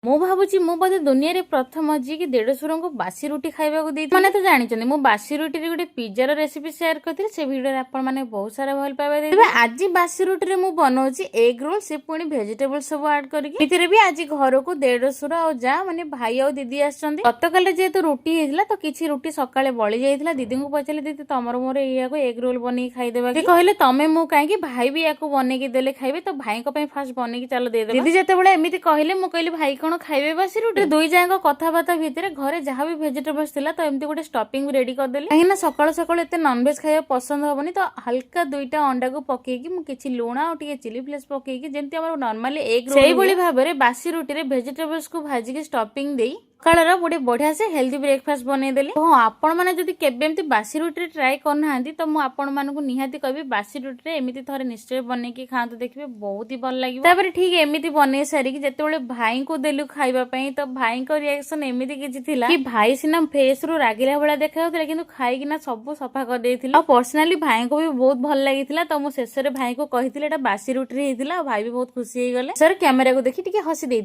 ମୁଁ ଭାବୁଛି ମୁଁ ବୋଧେ ଦୁନିଆରେ ପ୍ରଥମ ଯିଏକି ଦେଢଶୁରଙ୍କୁ ବାସି ରୁଟି ଖାଇବାକୁ ଦେଇଥିଲି। ମାନେ ତ ଜାଣିଛନ୍ତି, ମୁଁ ବାସି ରୁଟିରେ ଗୋଟେ ପିଜାର ରେସିପି ସେୟାର କରିଥିଲି। ସେ ଭିଡିଓରେ ଆପଣ ମାନେ ବହୁତ ସାରା ଭଲ ପାଇବା ଦେଇଥିଲେ। ତେବେ ଆଜି ବାସି ରୁଟିରେ ମୁଁ ବନଉଛି ଏଗ ରୋଲ, ସେ ପୁଣି ଭେଜିଟେବଲ ସବୁ ଆଡ୍ କରିକି। ଏଥିରେ ବି ଆଜି ଘରକୁ ଦେଢଶୁର ଆଉ ଯା, ମାନେ ଭାଇ ଆଉ ଦିଦି ଆସିଛନ୍ତି। ଗତକାଲି ଯେହେତୁ ରୁଟି ହେଇଥିଲା, ତ କିଛି ରୁଟି ସକାଳେ ବଳି ଯାଇଥିଲା। ଦିଦିଙ୍କୁ ପଚାରିଲେ, "ଦିଦି, ତମର ମୋର ଏଇଆକୁ ଏଗ ରୋଲ ବନେଇକି ଖାଇଦେବା କି?" କହିଲେ, "ତମେ ମୁଁ କାହିଁକି, ଭାଇ ବି ୟାକୁ ବନେଇକି ଦେଲେ ଖାଇବେ। ତ ଭାଇଙ୍କ ପାଇଁ ଫାଷ୍ଟ ବନେଇକି ଚାଲ ଦେଇଦେବା।" ଦିଦି ଯେତେବେଳେ ଏମିତି କହିଲେ, ମୁଁ କହିଲି, "ଭାଇ କଣ ଖାଇବେ ବାସି ରୁଟି?" ଦୁଇ ଯାଙ୍କ କଥାବାର୍ତ୍ତା ଭିତରେ ଘରେ ଯାହା ବି ଭେଜିଟେବଲ୍ସ ଥିଲା, ତ ଏମିତି ଗୋଟେ ଷ୍ଟପିଂ ରେଡି କରିଦେଲି। କାହିଁକି ନା ସକାଳୁ ସକାଳୁ ଏତେ ନନଭେଜ ଖାଇବା ପସନ୍ଦ ହବନି। ତ ହାଲକା ଦୁଇଟା ଅଣ୍ଡାକୁ ପକେଇକି ମୁଁ କିଛି ଲୁଣ ଆଉ ଟିକେ ଚିଲି ଫ୍ଲେକ୍ସ ପକେଇକି, ଯେମିତି ଆମର ନର୍ମାଲି ଏଗ, ସେଇଭଳି ଭାବରେ ବାସି ରୁଟିରେ ଭେଜିଟେବଲ୍ସ କୁ ଭାଜିକି ଷ୍ଟପିଂ ଦେଇ ସକାଳର ଗୋଟେ ବଢିଆ ସେ ହେଲ୍ଦି ବ୍ରେକଫାଷ୍ଟ ବନେଇଦେଲି। ହଁ, ଆପଣ ମାନେ ଯଦି କେବେ ଏମିତି ବାସି ରୁଟିରେ ଟ୍ରାଏ କରିନାହାନ୍ତି, ତ ମୁଁ ଆପଣମାନଙ୍କୁ ନିହାତି କହିବି, ବାସି ରୁଟିରେ ଏମିତି ଥରେ ନିଶ୍ଚୟ ବନେଇକି ଖାଆନ୍ତୁ। ଦେଖିବେ, ବହୁତ ହି ଭଲ ଲାଗିବ। ତାପରେ ଠିକ ଏମିତି ବନେଇ ସାରିକି ଯେତେବେଳେ ଭାଇଙ୍କୁ ଦେଲୁ ଖାଇବା ପାଇଁ, ତ ଭାଇଙ୍କ ରିଆକ୍ସନ ଏମିତି କିଛି ଥିଲା କି ଭାଇ ସିନା ଫେସ ରୁ ରାଗିଲା ଭଳିଆ ଦେଖାଯାଉଥିଲା, କିନ୍ତୁ ଖାଇକିନା ସବୁ ସଫା କରିଦେଇଥିଲେ। ଆଉ ପର୍ସନାଲି ଭାଇଙ୍କୁ ବି ବହୁତ ଭଲ ଲାଗିଥିଲା। ତ ମୁଁ ଶେଷରେ ଭାଇଙ୍କୁ କହିଥିଲି, ଏଇଟା ବାସି ରୁଟିରେ ହେଇଥିଲା। ଆଉ ଭାଇ ବି ବହୁତ ଖୁସି ହେଇଗଲେ। ସାର୍ କ୍ୟାମେରାକୁ ଦେଖି ଟିକେ ହସି ଦେଇଥିଲେ।